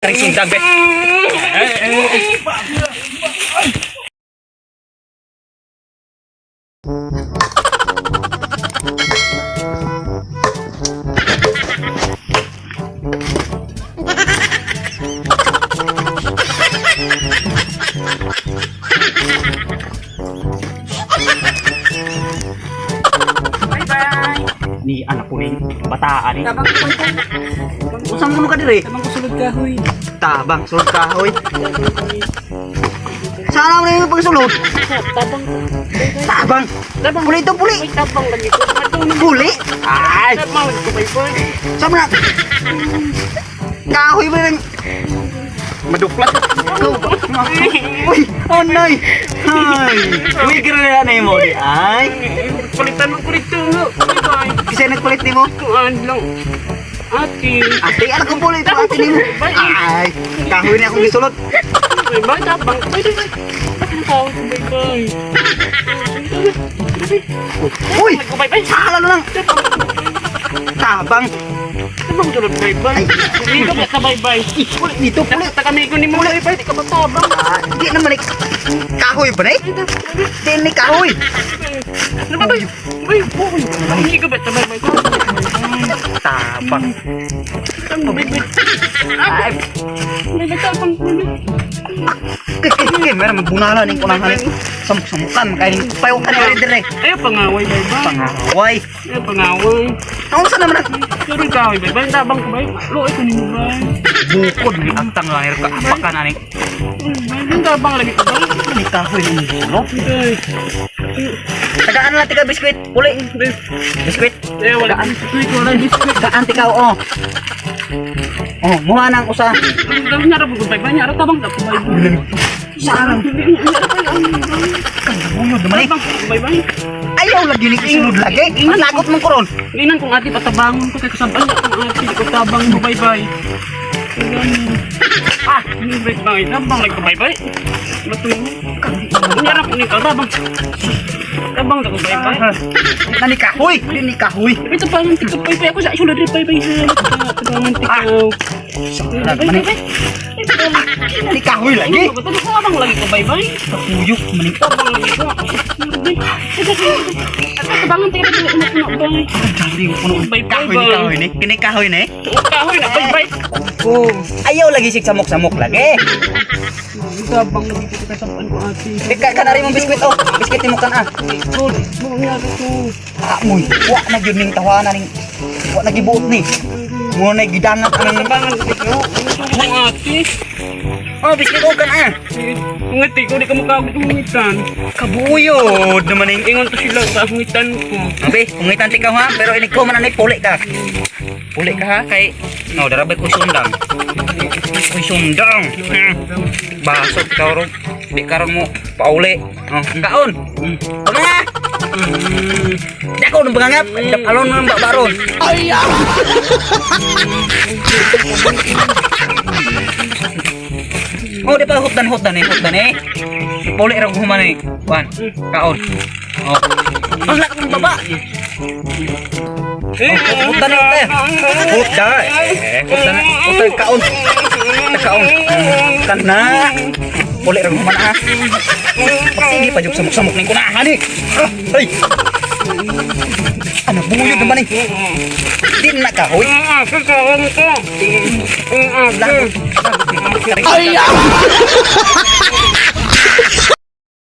Tarik sundang be. Bye-bye. Ni anak ko ning bataan ni. Tabang ko. Usang mo ka dire? Tabang ko sulod kahoy. Tabang sulod kahoy. Sana mo na yung pagsulod. Tabang. Tabang. Tabang. Puli ito, puli. May tabang lagi ko. Matulog. Puli. Ay, Tabang lagi ko, bye-bye. sama na. Kahoy mo rin. Maduklat. Uy, anay. Ay. Uy, kira na mo di. Ay. Palitan mo ko rito. Bye-bye. Kasi nagpalit nimo. Kuan lang. Ate. Ate, anak kong puli ito ate nimo. Ay, kahoy na akong gisulod. Bye-bye, tabang. Bye-bye. Bakit ang kahoy ko, bye-bye? Uy, Bye-bye. sala na lang. Tabang. Tabang. Tabang tulad, bye-bye. Hindi ka ba bye-bye? Puli dito, puli. Kami ko ni mo, bye-bye. Di ka ba tabang? Ah, di naman ik kahoy ba na eh? Di ni kahoy. Ano ba ba? Bay, boy. Hindi ka ba bye-bye? Tabang. Tabang, bye-bye. Ay, Bye-bye, tabang. kay kay kay meron magbunala ning kunahan. Samok-samukan kay payo ka na dire. Ayaw pangaway, bye-bye. Pangaway. Ayaw pangaway. Ang sa naman Pero kahoy, bye-bye. Tabang ko, bye. Luoy ko ni mo, bye. bukod ni agtang lang ka apakan ani. Bye, tabang lagi ko, bye. Ni kahoy ng bulo. Bye. Tagaan lang tika biskwit. Puli. Biskwit. Eh, wala. Biskuit, wala biskuit. Tagaan tika oh. Oh, muha nang usa. Ang narap ko, bye-bye. Narap tabang ko, bye-bye. Sarang buyod naman eh. Tabang ko, bye-bye. Ayaw lagi ni isulod lagi. Lagot mong koron. Nginan kong ate, patabangon ko kay kasaban niya kong ate, di ko tabang mo, bye-bye. Ah, bye-bye. Tabang lagi ko, bye-bye. Matulog. Nyarap ni ka, tabang. Tabang ko, bye-bye. Nani kahoy, di ni kahoy. Tapi tabangan tika, bye-bye. Ako sa isulod rin, bye-bye. Tabangan tika. Sarang man eh. Nani kahoy lagi. Tabang lagi ko, bye-bye. Kapuyok man eh. Tabang lagi ko. Tabangan tika, bye. Jali puno. Bye-bye, Kahoy ni bye. kahoy ni. Kini kahoy ni. Kahoy na, bye-bye. Oh, ayaw lagi sig samok-samok lagi. Tabang lagi ko kasapan ko ate. Eh, ka kanari mong biskwit oh. Biskwit nimo kan ah. Tol, mo nga ko. Ah, moy. Wa na gyud ning tawana ning wa na gibuot ni. Mo na gidangat ang Tabangan ko. Mo ate. Oh, biskwit oh kan ah. Ngiti ko di ka mukha hungitan. Kabuyod naman ning. Ingon to sila sa hungitan ko. Abi, ungitan ti ka ha, pero inig ko man anay puli ka. Puli ka ha kay no darabay ko sundang. Koy sundang. Basot ka ron. Di karon mo pauli. Oh, kaon. Tama. Dako nang bangangap, alon nang babaron. Oh, di pa hutdan hutdan eh, hutdan eh. Puli ra ko human eh. Kuan, kaon. Oh. Ang lak ng baba. Oh, hutdan na hutdan. Hutdan. Eh, hutdan na. Hutdan kaon. Kaon. Kana. Puli ra ko human ah. Pagsige pa jud samok-samok ning kunahan eh. Ah, ay. Ano buyod naman eh. Di na kahoy. Ang ate kaon ko. Ang ate. Lagot. Lagot. Ay!